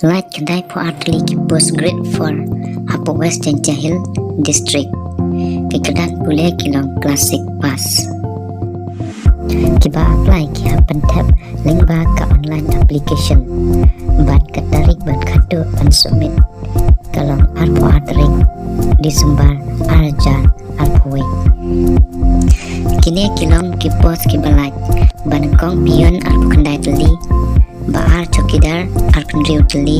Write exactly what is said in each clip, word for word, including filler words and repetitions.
Lait khyndai phew ar tylli ki post grade four hapoh West Jaintia Hills District. Ki kyrdan pule ki long classic pass. Kiba apply ki hap ban thep lyngba ka online application. Bad ka tarik ban khatduh ban submit ka long arphew ar tarik December ar hajar arphew wei. Kine ki long ki post kiba lait: ba nyngkong peon arphew khyndai tylli, ba ar chowkidar arphew hynriew tylli,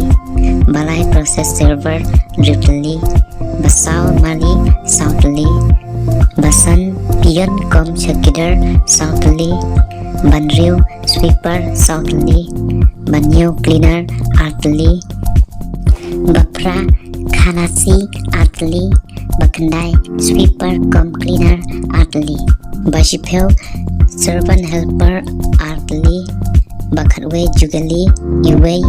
ba lai process server hynriew tylli, ba saw mali saw tylli, ba san peon cum chowkidar saw tylli, ba hynriew sweeper saw tylli, ba hynñiew cleaner ar tylli, ba phra khanasi ar tylli, ba khyndai sweeper cum cleaner ar tylli, ba shiphew servant helper ar tylli, ba khatwei jugalee iwei,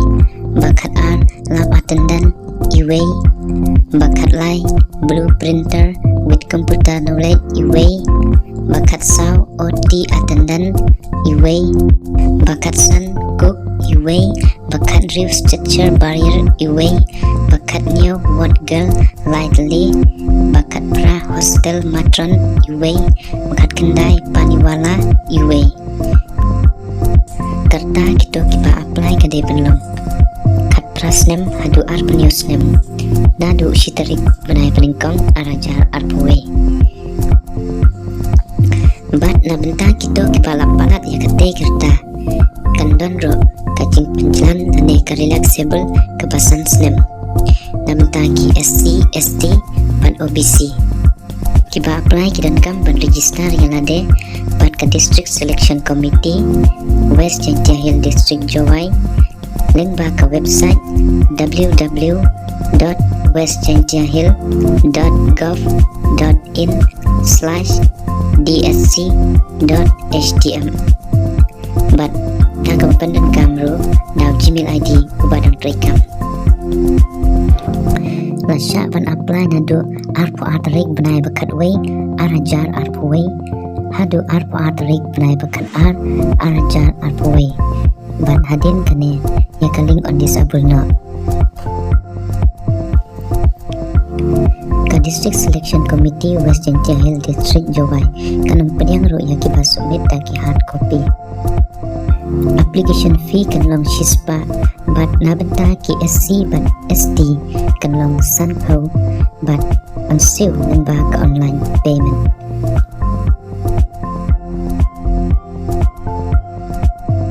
ba khatar lab attendant iwei, ba khatlai blueprinter with computer knowledge iwei, ba khatsaw O T attendant iwei, ba khatsan cook iwei, ba khathynriew stretcher bearer iwei, ba khathynñiew ward girl lai tylli, ba khatphra hostel matron iwei, ba khatkhyndai paniwala iwei. Ka rta kito kiba apply ka dei ban long khatphra snem haduh arphew hynñiew snem naduh shi tarik bnai ba nyngkong ar hajar arphew wei. Bad na bynta kito kiba la palat ïa katei ka rta, kan don ruh ka jingpynjlan lane ka relaxable kaba san snem na bynta ki S C, S T bad O B C. Kiba apply ki donkam ban register ïa lade bad ka District Selection Committee, West Jaintia Hills District, Jowai, lyngba ka website w w w dot west jaintia hills dot gov dot in slash d s c dot h t m. Bad na kaba pyndonkam ruh na u Gmail I D uba dang treikam. La shah ban apply naduh arphew ar tarik bnai ba khatwei ar hajar arphew wei haduh arphew ar tarik bnai ba khatar ar hajar arphew wei. Bad hadien kane ïa ka link un disable noh. Ka District Selection Committee, West Jaintia Hills District, Jowai, kan ym pdiang ruh ïa kiba submit da ki hard copy. Application fee kan long shispah bad na bynta ki S C bad S T kan long sanphew bad yn siew lyngba ka online payment.